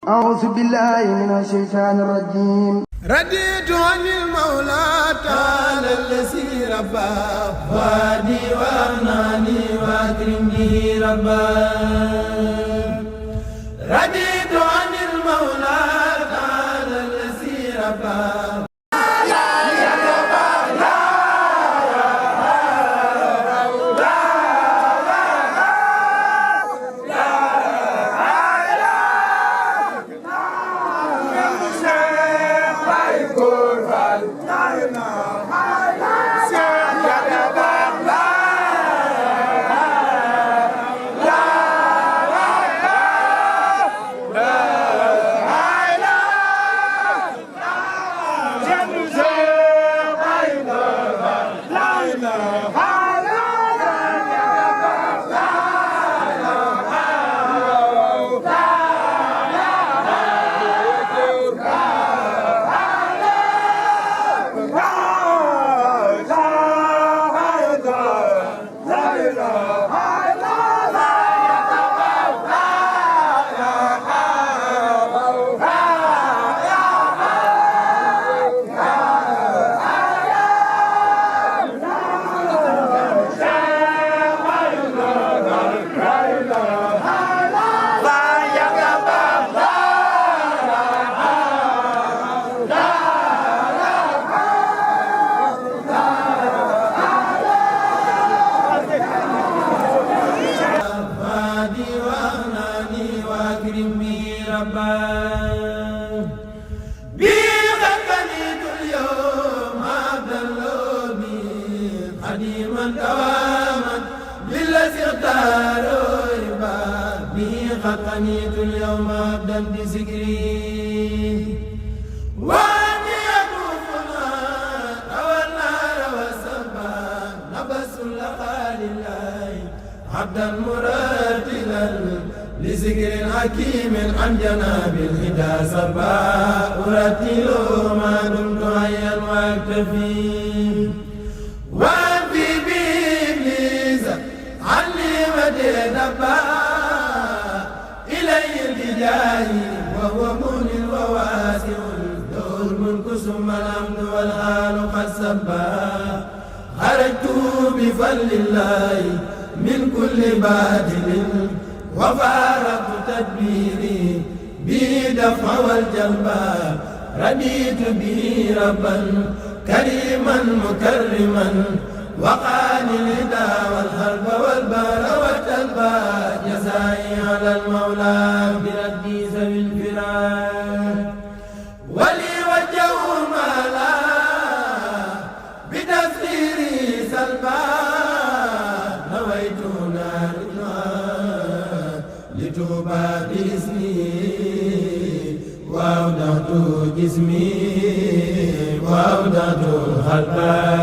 أعوذ بالله من الشيطان الرجيم. رديت عن المولى تعالى الذي ربى وادي وأغناني وأكرم به ربا. رديت عن المولى تعالى الذي ربى. قنيت اليوم عبدا بذكري واني يطوفنا روى النار والسبا نبس لقى لله عبدا مرتلا لذكر حكيم عن جناب الهدى سبا ارتل ما دمت حيا واكتفي وانفي بابليس عني مدينبا وهو مؤمن وواسع له الملك ثم الحمد والآل قد سبا خرجت بفضل الله من كل باطل وفارقت تدبيري به دفع والجلبا رديت به ربا كريما مكرما وقاني الهدى والحرب والبار والتلبى جزائي على المولى بردي ذوي الفراق ولي وجه مالا بتسخيري سلبا نويت نارنا لتوبى باسمي وأودعت جسمي وأودعت قلبا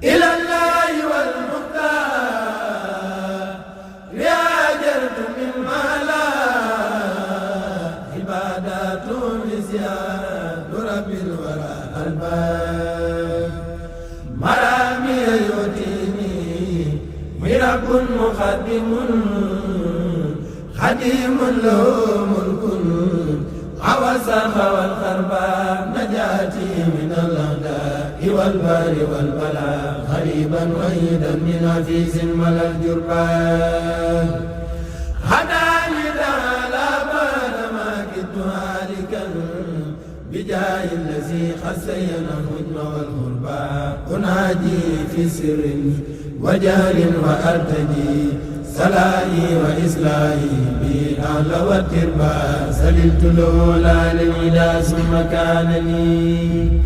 إلى الله والمختار رياجرت من مالا عبادات لزياد رب الورى الباب مرامي يؤتيني مرب مخدم خديم له ملك عوسخ والخرباء نجاتي من الأعداء والبار والبلاء غريبا وحيدا من عزيز ولا الجربان هداني تعالى بعد ما كدت هالكا بجاه الذي خسين الهجم والغربا أنادي في سر وجهل وأرتجي سلائي وإسلائي بالأهل والتربى سللت الأولى للعدا ثم كانني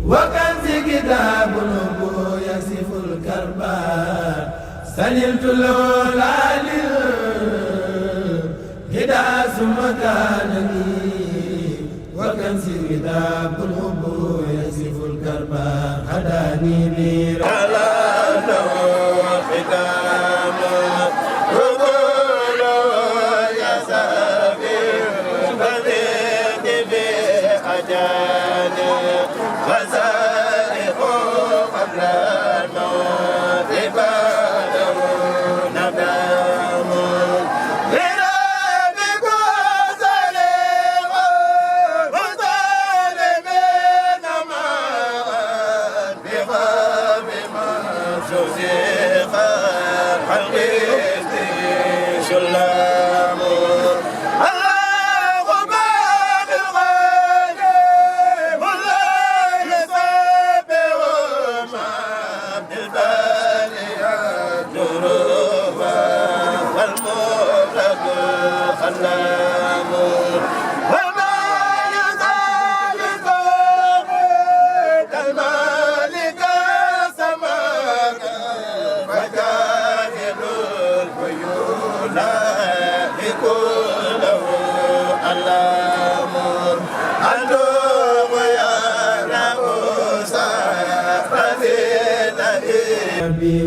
وكنز كتاب النبو يصف الكربى سللت الأولى للعدا ثم كانني وكنز كتاب النبو يصف الكربى هداني بي على ختام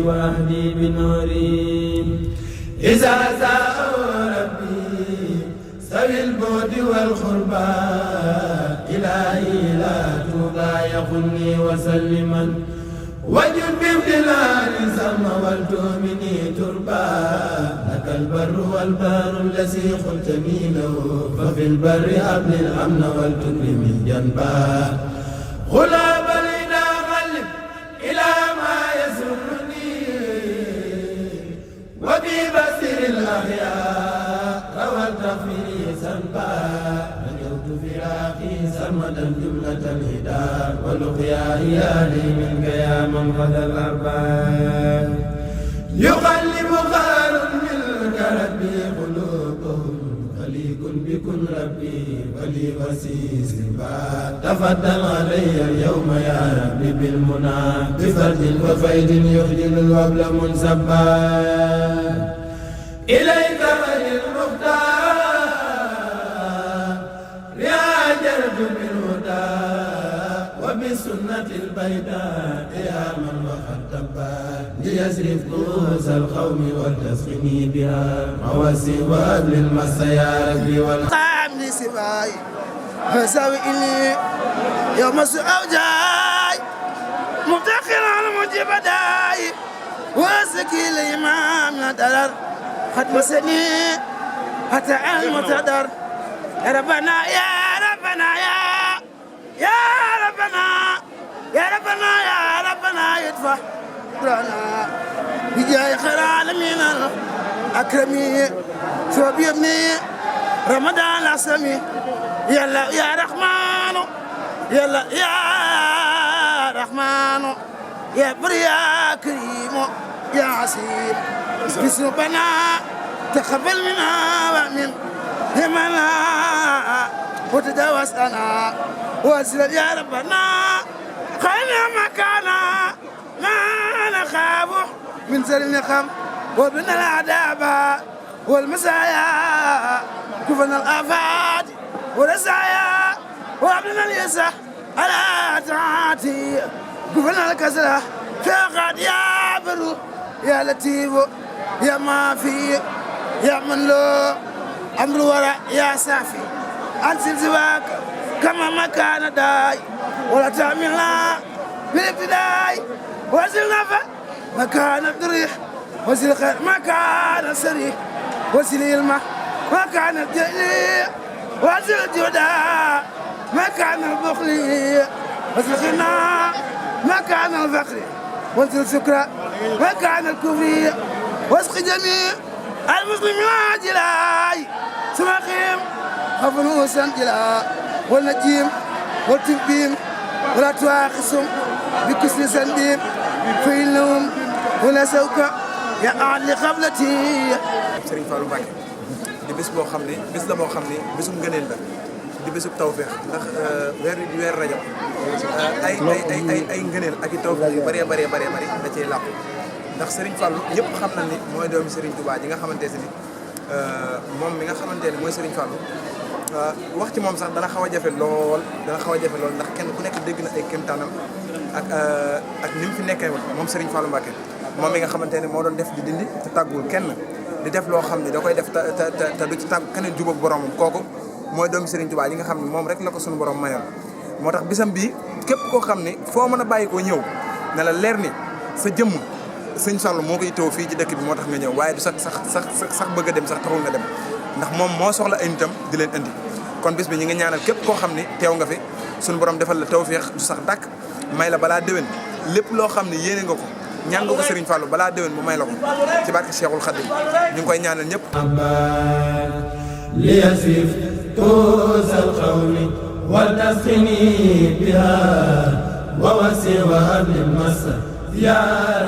وأهدي بنوري إذا زاء ربي سوي البعد والخربى إلهي لا توبى يخني وسلما وجد بامتلال سما والتؤمني تربى لك البر والبار الذي قلتني له ففي البر أبل الأمن والتكرم جنبا غلاب لنا غلب إلى ما يسرني وببصير الأخيار روى التغفير سنبا نجوت فراقي سرمدا جملة الهدى واللقيا إيالي منك يا من قد الأرباب يقلب خير منك ربي قلوبهم خليق بكن ربي ولي وسيس بعد تفضل علي اليوم يا ربي بالمنى بفرد وفيد يخجل الوبل منسبا إليك غير المختار رياجرت بالهدى وبالسنة البيداء يا من وقد تبا ليسرف كؤوس القوم والتسقني بها مواسي وابل المسيا ربي والقام لسباي فسوي إني يوم سأوجاي مفتخر على مجيب داي واسكي الإمام ندرر ختم سني حتى المتدر يا ربنا يا ربنا يا ربنا يا ربنا يا ربنا يدفع رانا بجاي خير العالمين الأكرمين شوف يبني رمضان العسمي يلا يا رحمن يلا يا رحمن يا بريا كريم يا عسير بسم بنا تقبل منا ومن همنا وتجاوز أنا واسل يا ربنا خير مكانا ما نخاف من زر النقم ومن العذاب والمسايا كفنا الآفات والرزايا وابننا اليسع على طاعتي كفنا الكسرة فقد يا بر يا لطيف يا ما في يا من له أمر وراء يا سافي أنزل زواك كما ما كان داي ولا تعملنا بالابتداء وزل نفع ما كان الضريح وزل خير ما كان السريح وزل الماء ما كان الجلي وزل الجودا ما كان البخل وزل خنا ما كان الفقر وزل السكر ما كان الكفر واسق جميع المسلمين عاجلاي سماخيم خفنوا سنجلا والنجيم والتنبيم ولا تواخصهم بكسر سنديم فإنهم ولا سوك يا أعلى قبلتي Serigne Fallou Mbacké di bés boo xam ne bés la boo xam ne bésum ngëneel la di bésub tawfeex ndax weer wi di weer Rajab ay ngëneel ak i tawfeex yu bëree da cee làqu ndax Serigne Fallou ñëpp xam na ni mooy doomi Serigne Touba ji nga xamante ni moom mi nga xamante ni mooy Serigne Fallou wax ci moom sax dana xaw a jafe lool ndax kenn ku nekk dégg na ay kéemtaanam ak ni mu fi nekkee moom Serigne Fallou Mbacké moom mi nga xamante ne moo doon def di dindi te tàggul kenn di def loo xam ne da koy def te du ci tàggu keneen jubóog boromam kooku mooy doomi Serigne Touba yi nga xam ne moom rek la ko suñu borom mayoon moo tax bisam bi képp koo xam ne foo mën a bàyyi koo ñëw ne la leer ni sa jëmm sëñ Fallu moo koy taw fii ci dëkk bi moo tax nga ñëw waaye du sax bëgg a dem sax taxul nga dem ndax moom moo soxla ay nitam di leen indi kon bis bi ñi nga ñaanal képp koo xam ne teew nga fi suñu borom defal la tawfeex du sax dàkk may la balaa déwén lépp loo xam ne yéene nga ko ñaan nga ko Serigne Fallou balaa déwén mu may la ko ci barke Cheikhul Khadim ñu ngi koy ñaanal ñëpp li yasif tuusal xawmi wal tasqini biha wa wasi wa habli masa ya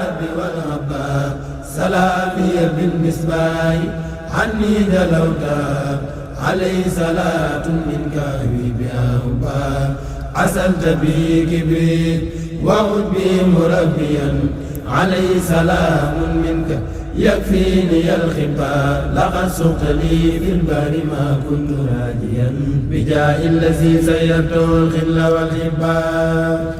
rabbi wal habba salami bil misbahi anni dalawta alayhi salatun minka biha hubba asalta bi kibrit wa bi murabbiyan عليه سلام منك يكفيني الخباء لقد سقت لي في البر ما كنت راجيا بجاه الذي سيرته الخل والحباء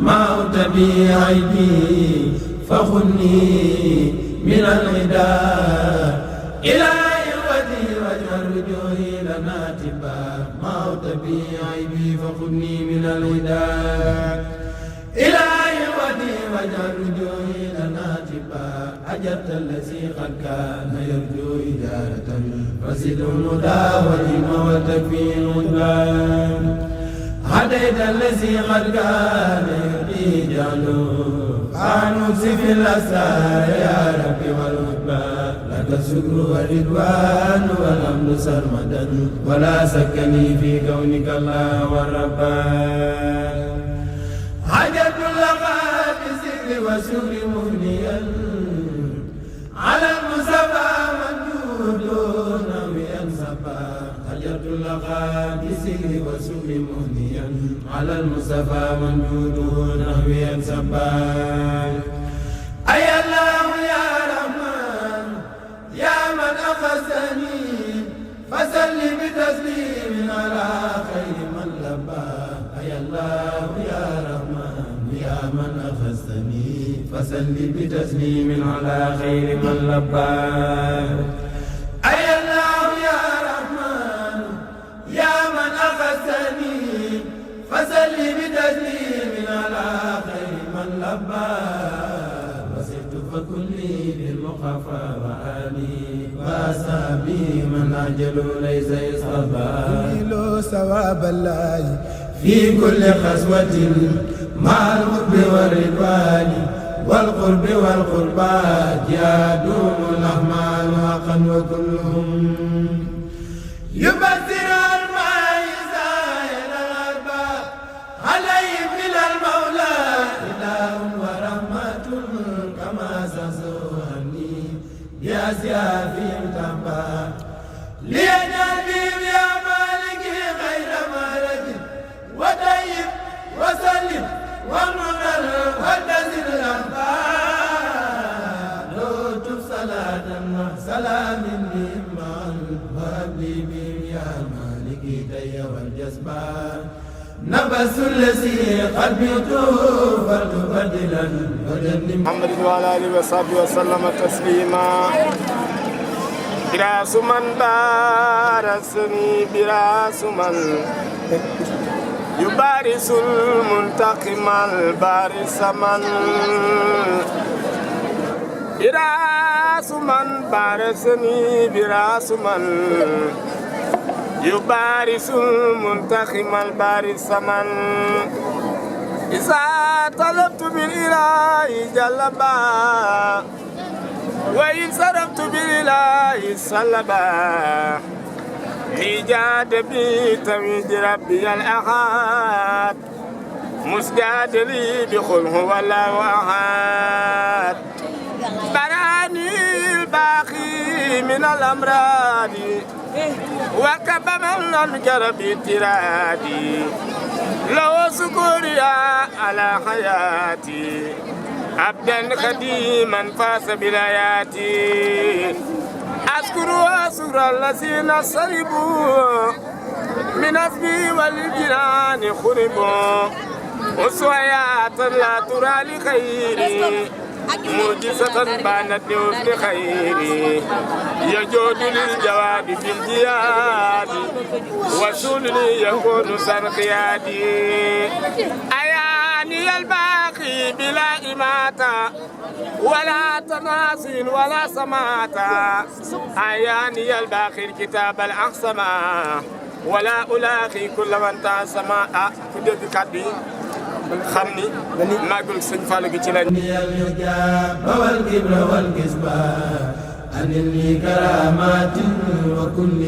ما أوت بي عيبي فخني من الغداء إلى يوتي وجه الرجوع لنا تبا ما أوت بي عيبي فخني من الغداء إلى يوتي وجه الرجوع أجبت الذي قد كان يرجو إجارة فزد الهدى والعلم والتكفير والبان هديت الذي قد كان يرجي جعله فانوس في الأسرار يا ربي والهدى لك الشكر والرضوان والحمد سرمدا ولا سكني في كونك الله والربان حاجة لك بالذكر والشكر مهنيا على المصطفى مجود نويا صفا حجرت لقى بسر وسر مهنيا على المصطفى مجود نويا صفا أي الله يا رحمن يا من أخذني فسل بتسليم على خير من لبى أي الله يا رحمن يا من أخذني فسل بتسليم على خير من لبى أي الله يا رحمن يا من أخذني فسل بتسليم على خير من لبى وسرت فكلي بالمخافى وآلي وأصحابي من أجل ليس يصطفى له ثواب الله في كل خصوة مع الحب والرضوان والقرب والقربات يدوم الأعمال حقا وكلهم يبذر الماء زائر الأرباب عليهم من المولى إله ورحمة كما سسوهني بأسيافهم تنبا ليجعل بهم يا مالك غير مالك وديب وسلم ومنر ودزل الأنباء لوتف صلاة سلام بهم وأبلي بهم يا مالك دي والجزبان نبس الذي قد يطوف فتبدلا وجنب محمد وعلى آله وصحبه وسلم تسليما براس من بارسني براس من يبارس المنتقم البارس من براس من بارسني براس من يبارس المنتقم البارس من إذا طلبت بالإله جلبا وإن صرفت بالإله سلبا إيجاد بي توحيد ربي الأحد مسجد لي بقل هو الله أحد براني الباقي من الأمراض وكب من أنكر بترادي لو سكوريا على حياتي عبدا خديما فاس بلاياتي أذكر وأسر الذين صربوا من أسبي والجنان خربوا وسويات لا ترى لخيري معجزة بانت لحسن خيري يجود للجواد في الجياد وسنني يكون سرقيادي أياني الباقي بلا إماتة ولا تناصي ولا سماتا أياني الباقي الكتاب الأقسما ولا ألاقي كل من تاسما كدد كدي خمني ما أقول سنفالك تلاني الحجاب والكبر والكسبان أنني كرامات وكل